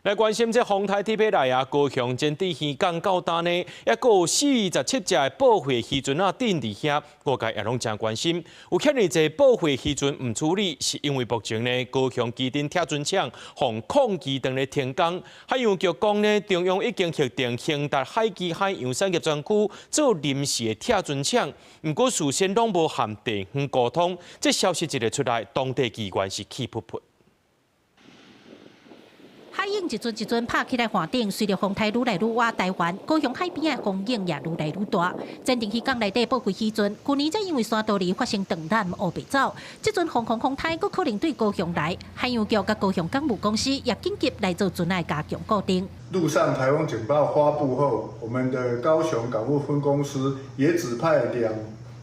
來關心這風颱鐵馬來啊，高雄前鎮漁港到今呢，猶閣有47隻的報廢漁船仔鎮佇遐，外界也攏誠關心。有遐爾濟報廢漁船毋處理，是因為目前呢高雄旗津拆船廠予礦機當咧停工。海洋局講呢，中央已經核定興達海基海洋產業專區做臨時的拆船廠，毋過事先攏無和地方溝通，這消息一个出來，當地議員是氣噗噗。海湧一陣一陣拍起來岸頂，隨著風颱愈來愈倚台灣，高雄海邊的風湧也愈來愈大。前鎮漁港內底報廢漁船，舊年才因為山道裡發生斷纜烏白走，這陣風風風颱閣可能對高雄來，海洋局佮高雄港務公司也緊急來做船仔加強固定。陸上颱風警報發布後，我們的高雄港務分公司也指派2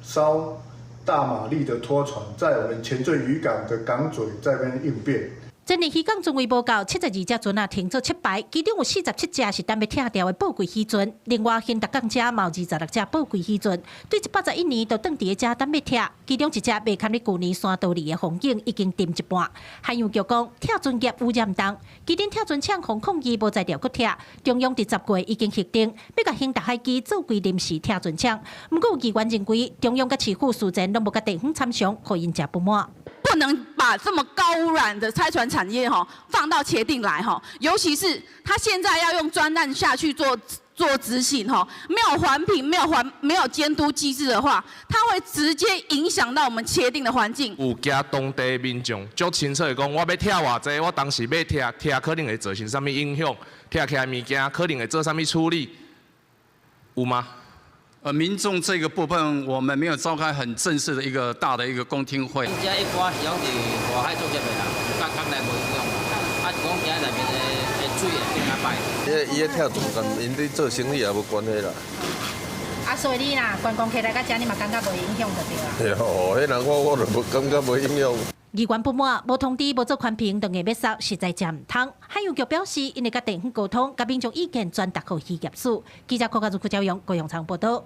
艘大馬力的拖船，在我們前鎮漁港的港嘴這邊應變。前鎮漁港船位無夠，72隻船仔停做七排，其中有47隻是等欲拆掉的報廢漁船。另外，興達港遮嘛有26隻報廢漁船，對111年就轉佇咧遮等欲拆，其中一隻袂堪咧舊年山道裡的風湧已經沉一半。海洋局講，拆船業污染重，旗津拆船廠予礦機無才調閣拆，中央佇10月已經核定，欲共興達海基做規臨時拆船廠。毋過有議員認為，中央佮市府事前攏無佮地方參詳，予𪜶誠不滿。不能把這麼高污染的拆船產業哈放到茄萣來哈，尤其是他現在要用專案下去做執行哈，沒有環評、沒有監督機制的話，它會直接影響到我們茄萣的環境。有驚當地民眾足清楚的講，我欲拆偌濟，我當時欲拆，拆可能會造成啥物影響，拆起來物件可能會做啥物處理，有嗎？民眾這個部分，我們沒有召開很正式的一個大的一個公聽會。這一般是攏佇外海作業的啦，佮港內無影響，啊是講驚內面的水會變較歹。伊彼拆船佮𪜶咧做生意也無關係啦。啊，所以你若觀光客來到遮，你嘛感覺無影響就對啊。對哦，彼人我就無感覺無影響。議員不滿，無通知、無做環評，就硬欲收，實在誠毋通。海洋局表示，𪜶會佮地方溝通，共民眾意見轉達予漁業署。記者郭家如、郭昭陽、高雄場報道。